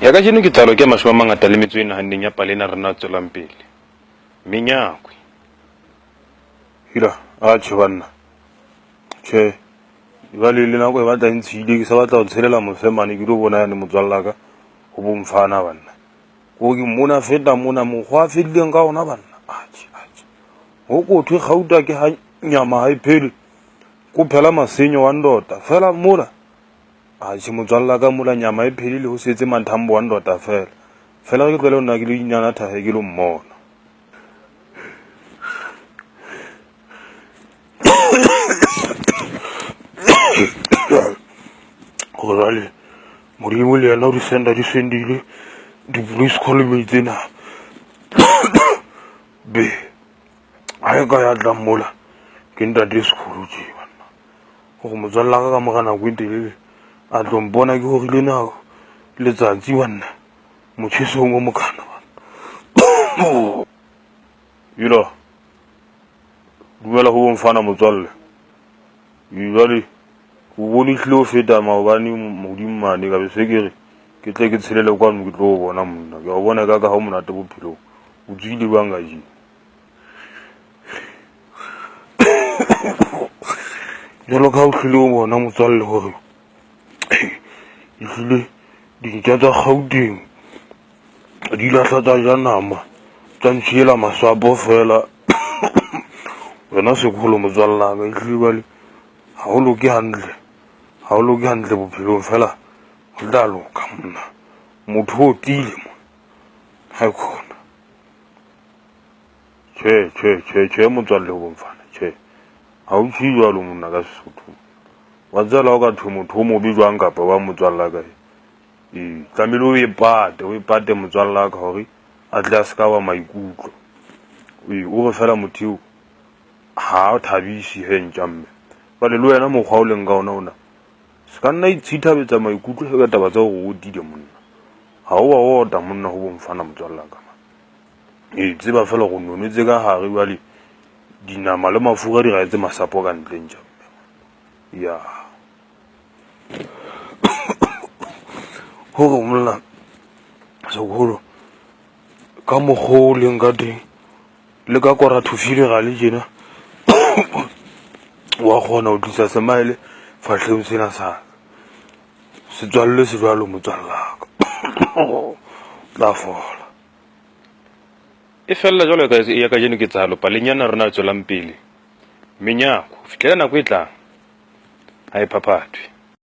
Ya kajeno ketsahalo ke ya mashome a mangata le metso e nahanneng ya pale ena re na tswelang pele. Menyakwe. Hila, atjhe banna. Tjhe, jwale le nako e batla e ntshile ke sa batla ho tshelela mose mane ke lo bona yane motswalla ka ho bomfana banna. Ko ke mona feta mona mokgwa a fedileng ka ona banna. Atjhe, atjhe. Ho ko thwe kgauta ke ha nyama ha e phele. Ko phela masenyo wa ndota fela mola. Atjhe motswalla ka mola nyama e phelile ho setse mathambo wa ndota fela. Fela ke tlohele nna ke lo inanatha he ke lo mmona. Gore jwale Modimo le yena o di senda di sendile di-police call me tsena be ha e ka ya tlang mola ke ntate sekgolo tje banna gore motswalle wa ka ka mora nako e telele a tlo mpona ke horile nako letsatsi banna motjhesong o mokana banna. Ila dumela ho bomfana motswalle jwale o bone hlile o feta maobane modimo mane ka be se ke re ke tle ke tshelele kwano ke tlo o bona monna ke a o bona ka ka ha o monate bophelong o tswile jwang kajeno jwalo ka ha o hlile o bona motswalle gore ehlile dintja tsa Gauteng di lahla tsa ja nama tsa ntshiela masapo fela wena sekgolo motswallaka ehlile jwale ha o loke hantle ha o loke hantle bophelong fela ho tla loka monna motho o tiile mo ha e khona tjhe tjhe tjhe tjhe motswalle o bomfana tjhe ha o tjhe jwalo monna ka Sesotho wa tseba le ha o ka thwe motho o mobe jwang kapa wa motswalla kae ee tlamehile o e pate o e pate motswalla ka hore a tle a se ka wa maikutlo ee o re fela motho eo ha o thabise he ntja mme jwale le wena mokgwa o leng ka ona ona se ka nna itshithabetsa maikutlo he ka taba tsa hore o otile monna ha o wa ota monna ho bomfana motswalla ka ee tseba fela go nonetse ka gare jwale dinama le mafura di raetse masapo ka ntle ntja ya gore monna sekgolo ka mokgwa o leng ka teng le ka korathofile ga le tjena wa kgona ho tlisa semaele fahleng sena sa ka setswalle se jwalo motswallaka tla fola. E fella jwalo ka ya kajeno ketsahalo paleng ya rona e tswelang pele. Menyako, ho fihlela nako e tlang, ha e phaphathwe.